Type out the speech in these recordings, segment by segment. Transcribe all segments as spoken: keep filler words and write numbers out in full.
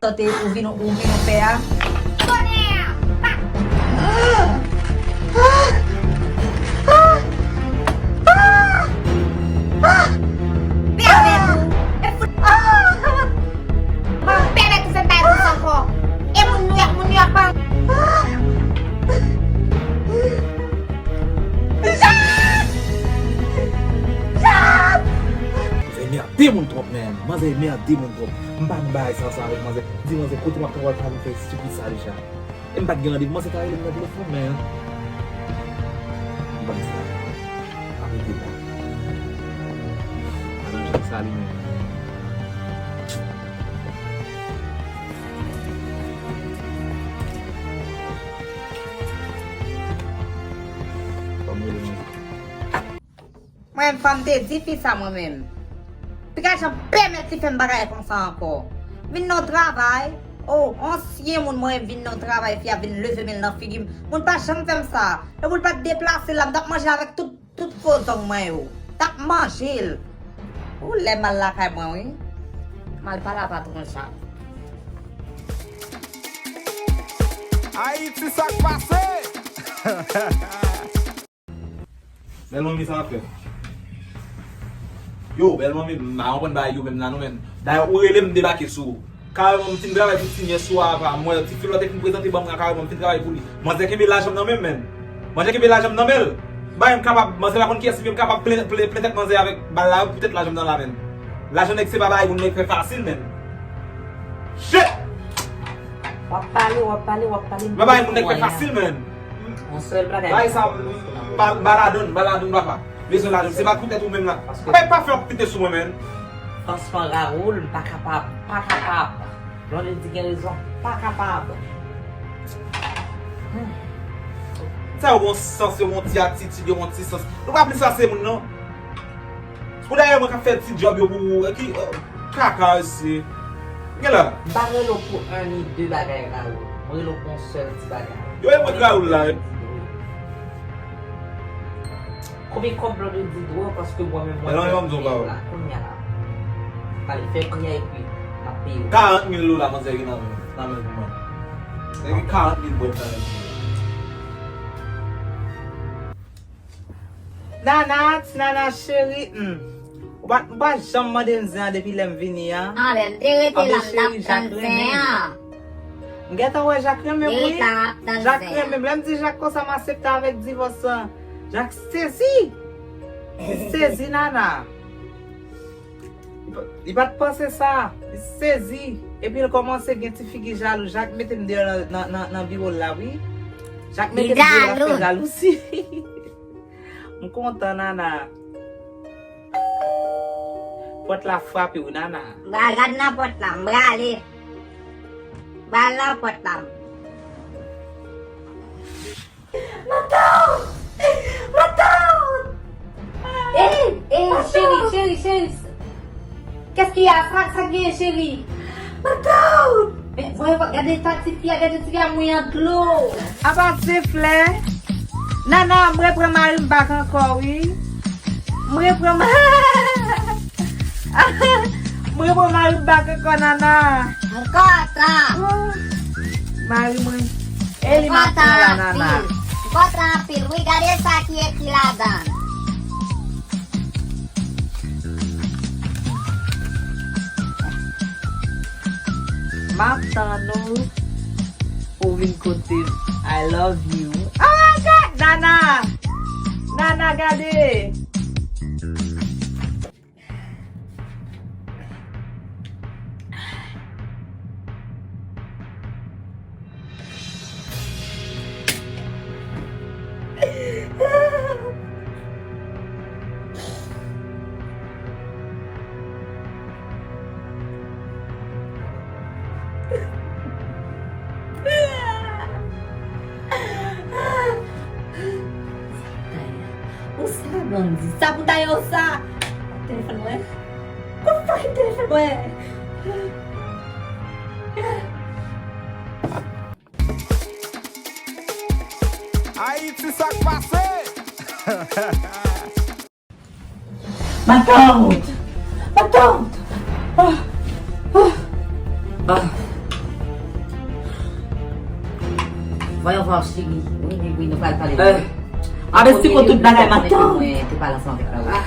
Tante ou vin, ou vin ou pè a. Tonè! Pèmèt ou! E fout! Mwen pèmèt ou fè m bay pou sa ankò! E moun New York, moun New York pa. Manzè merde moun twòp, man. Manzè merde moun twòp. M pa nan bagay sa ansanm avèk manzè. Di manzè kote m ap travay pa vin fè estipid sa deja. E m pa t gen randevou, manzè ta rele m nan telefòn, man. M pa sa. Pa rete la. Aranjman sa li menm. Fò m rele manzè. Mwen menm, fò m te di fi sa mwen menm. Piga jan pèmèt li fè m bagay konsa ankò. Vin nan travay. O, ansyen moun mwen vin nan travay, fi a vin leve men l nan figi m. Moun pa janm fè m sa. Depi l pa t deplase la, m t ap manje avèk tout, tout fo zong mwen yo. T ap manje l. Ou lè m al lakay mwen, wi. M al pale a patwon Chak. Ayiti, sa k pase? Bèl manmi, sa w ap fè? Yo, bèl manmi, m pa konprann bagay yo menm la non, menn. Dayè, ou rele m, m debake sou ou. Kareman, m fin travay pou Tinyès sou a, apa, m wè ti filòt e fin prezante ban m la, kareman, m fin travay pou li. Manzè kenbe lajan m nan men m, menn. Manzè kenbe lajan m nan men l. Bagay m kapab, manzè pa konn kiyès li, men m kapab plen, plen, plen tèt manzè avèk bal la, poutèt lajan m nan la, menn. Lajan nèg se pa bagay moun nèg fè fasil, menn. Shit! W ap pale, w ap pale, w ap pale. M pa bagay moun nèg fè fasil, menn. Yon sèl bagay. Bagay sa, m, m, ba-, baladon, baladon, papa. Bezwen lajan, se pa poutèt ou menm la. Apa, pa fè w ap pete sou mwen, menn. Fransman, Raoul, m pa kapab, pa kapab. Blondedy gen rezon, pa kapab. Hmm. Sa yo gon sans, yo gon ti atitid, yo gon ti sans. Nou pa plis sa se moun, non. Pou dayè mwen k ap fè ti djòb yo pou ou, ki, eh, kaka isi. Gen la. M pa rele w pou en ni de bagay, Raoul. Mwen rele w pou yon sèl ti bagay. Yo, e mwen Raoul la, wi. Konbyen kòb Blondedy dwe w paske mwen menm mwen fè pye la, kounye a la. Pale, fè pye a epi m ap peye w. Karant mil dola manzè gen nan men, nan men pou mwen. Nèg gen karant mil bwèt nan men. Nana, ti Nana cheri, hmm. Ou pa, ou pa janm mande m zen an depi lè m vini an. Anben, m te rete la, m t ap tann zen an. M gentan wè Jak renmen m, wi. Jak renmen m. Lè m di Jak konsa, m aksepte avèk divòs lan. Jak sezi. Li sezi, Nana. Li pa, li pa t panse sa. Li sezi. Epi l kòmanse gen ti figi jalou. Jak mete m deyò nan, nan, nan, nan biwo l la, wi. Jak mete m deyò l ap fè jalouzi. M kontan, Nana. Pòt la frape wi, Nana. M pral gad nan pòt la, m prale. M pral nan pòt la. Matant! Matant! Ey, ey, cheri, cheri, cheri. Qu'est-ce qu'il y a? Sa, sa k genyen, cheri? Matant! Men, voye, gade eta tifi a, gade tifi a mouye an dlo. Apa se flè? Nana, m repran mari m bak ankò, wi. M repran ma-, m repran mari m bak ankò, Nana. M kontan. Oh, mari mwen. E li m ap pran la, Nana. M kontan anpil, wi. Gade sa ki ekri ladan. M ap tann ou pou w vin kote m. I love you. Oh my God, Nana! Nana, gade! Ou sa, Blondy? Sa pou ta ye w sa? Telefòn mwen. Kote fucking telefòn mwen? Ayiti, sa k pase? Matant! Matant! Ah! Ah! Ah! Voyons voir, chérie. Wi, wi, wi, nou pral pale. Eh, a, mèsi pou tout bagay, matant. Mwen te pale ansanm avèk Raoul. Ah.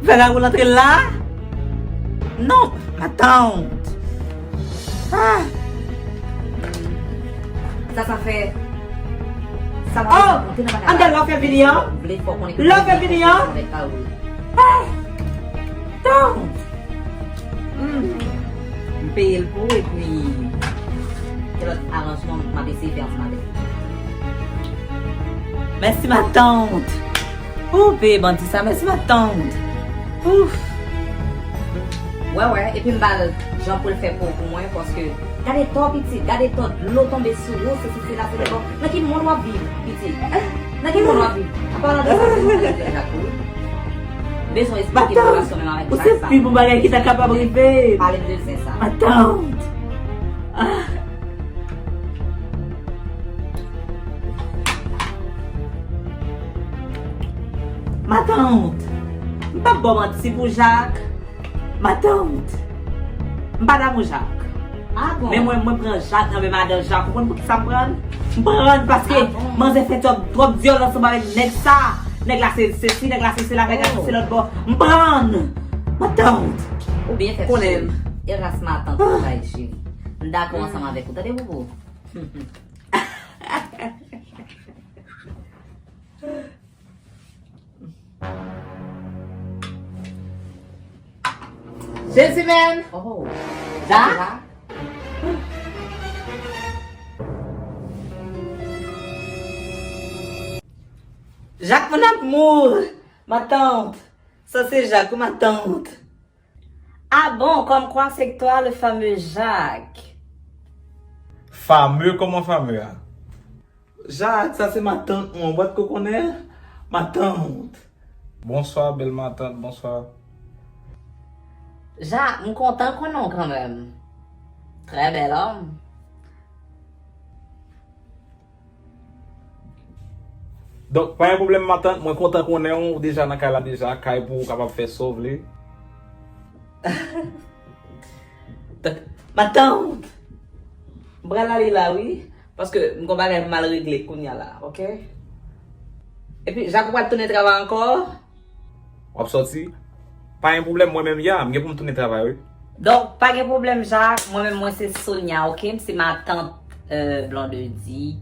Fè Raoul antre la? Non, matant. Ah. Sa, sa fè. Sa, oh, andan lò fè vini an? Lò fè vini an? Ah. Matant. Hmm. M peye l pou ou, epi gen lòt aranjman m ap eseye fè ansanm avè l. Mèsi, matant. Ou peye bandi sa, mèsi, matant. Ouf. Wè, wè, epi m ba l jan pou l fè po pou mwen, paske gade tò pitit, gade tò dlo tonbe sou ou, se sesi, sela, se lè. Nan ki mond w ap viv, pitit? Nan ki mond w ap viv? An palan de sa, m bezwen eksplike relasyon menm avèk Jack sa. Matant, ou se pi bon bagay ki ta kapab rive. Pale m de zen sa. Matant. Ah. Matant, m p ap ba w manti pou Jack. Matant, m pa damou Jack. Ah bon? Men mwen, mwen pran Jack nan men madan Jack. Ou konn poukisa m pran l? M pran l paske, ah bon, manzè fè twòp, twòp vyolans ansanm avèk nèg sa. Nèg la se sesi, nèg la se sela, nèg la se lòt bò. M pran l. Matant. Ou byen fè, konnen m. Eras matant, ah, bay cheri. M dakò ansanm avèk ou. Tande, Boubou. Jezi, men. Oh. Ja? Jacques, mon amour. Matant. Sa se Jacques, matant. Ah bon, comme quoi c'est toi le fameux Jacques? Fameux, kòman fameux a? Jacques, sa se matant mwen, ou pa t ko konnen? Matant. Bonswa, bèl matant, bonswa. Jacques, m kontan konnen w kanmenm. Très bel homme. Donk, pa gen pwoblèm, matant, mwen kontan konnen w deja nan kay la deja, kay pou ou kapab fè sa w vle. Matant! M pral ale la, wi, paske m gon bagay m al regle kounye a la, oke? Epi, Jacques, ou pral tounen travay ankò? W ap sòti? Pa gen pwoblèm, mwen menm, ya, m gen pou m tounen travay, wi. Donk, pa gen pwoblèm, Jacques, mwen menm, mwen se Sonia, oke? M se matant, euh, Blondedy.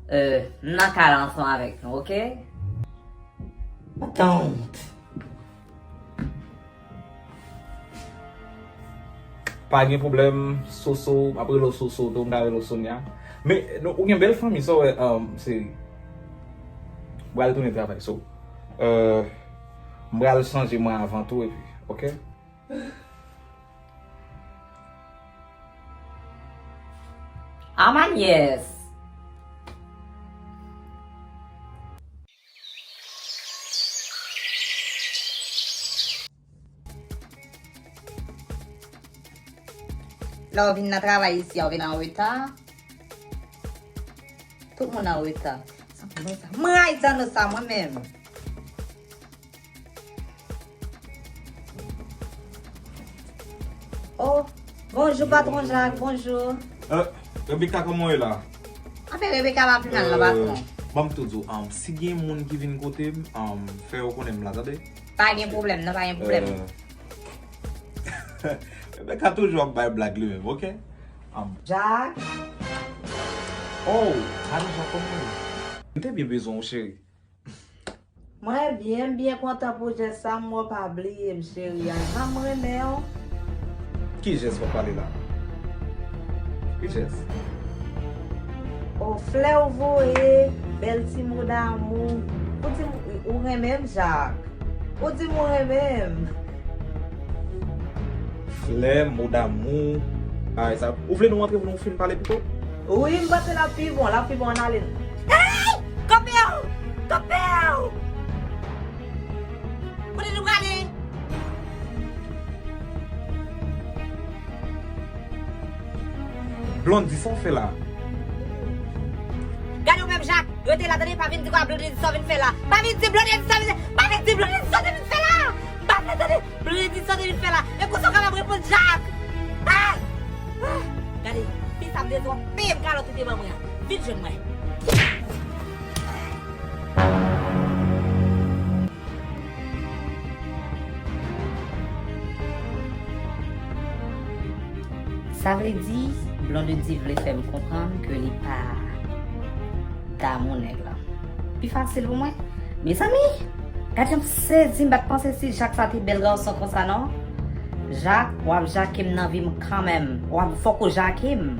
Euh, m nan kay la ansanm avèk nou, oke? Matant. Pa gen pwoblèm, Soso, m ap rele w Soso tou, m ka rele w Sonia. Men, nou, ou gen bèl fanmi, sa w wè, um, se, m pral tounen travay, so, euh, m pral chanje mwen avan tou, epi, oke? Ah, my yes. Lè w vin nan travay isi a, w vin an reta. Tout moun an reta. Sa pou nou sa. Mwen rayi zanno sa, mwen menm. Oh, bonjou, patwon Jacques, bonjou. Euh, Rebecca, kòman w ye la? Anfen, Rebecca pa pi mal, non, patwon. Ban m tou di w, um, si gen moun ki vin kote m, um, fè yo konnen m la, tande? Pa gen pwoblèm, non, pa gen pwoblèm. Euh, Rebecca toujou ap bay blag li menm, oke? Um, Jacques. Oh, madan Jacques, kòman w ye? M te byen bezwen w, cheri. Mwen byen, m byen kontan pou jès sa, m wè w pa bliye m, cheri a. Jan m renmen w. Ki jès w ap pale la? Ki jès? O, flè w voye, bèl ti mo damou. Ou di m ou renmen m, Jacques. Ou di m ou renmen m. Flè, mo damou, bagay sa. Ou vle nou antre pou nou fin pale pito? Wi, m panse l ap pi bon, l ap pi bon, ann ale. Ey! Kanpe w! Kanpe w! Kote nou prale? Blondy, sa w fè la? Gade w menm, Jacques, rete la, tande, pa vin di kwa Blondy sa w vin fè la. Pa vin di Blondy sa w vin, pa vin di Blondy sa w te vin fè la. Pa vle tande. Blondedy, sa w te vin fè la? E konsa w kapab reponn Jacques? Ah! Ah! Gade, fi sa m te Peye m kalòt ou te ban mwen an. Vin jwenn mwen. Sa vle di, Blondedy vle fè m konprann ke li pa damou nèg lan. Pi fasil pou mwen. Mezanmi, gad jan m sezi, m pa t panse si Jak sa te bèl gason konsa non. Jak, w ap jake m nan vi m kanmenm. W ap fòk ou jake m.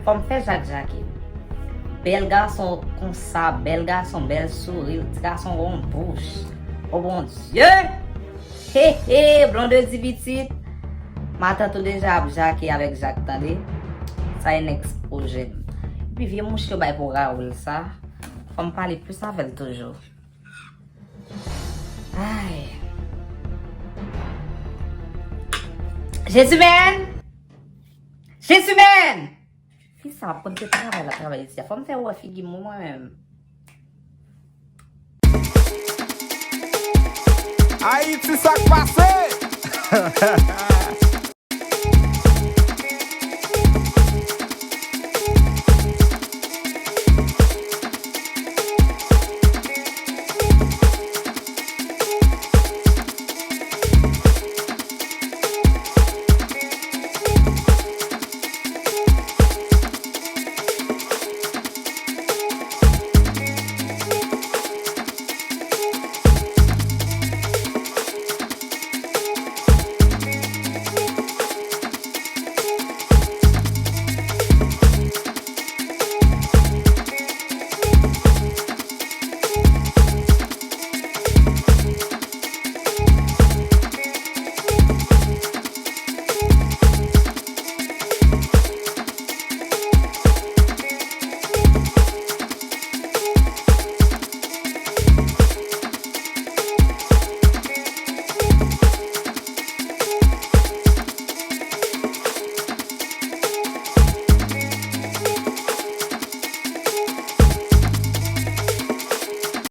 Fò m fè Jak jake m. Bèl gason konsa, bèl gason, bèl souri, ti gason gon bouch. O Bondye! He he, Blondedy pitit. Matant ou deja ap jake avèk Jak tande. Sa e next pwojè m. Epi vye mouch yo bay pou Raoul sa. Fò m pale plis avè l toujou. Ay. Jezimèn! Jezimèn! Fi sa ap konn se travay la travay isi a. Fò m fè wè figi m mwen menm. Ayiti, sa k pase?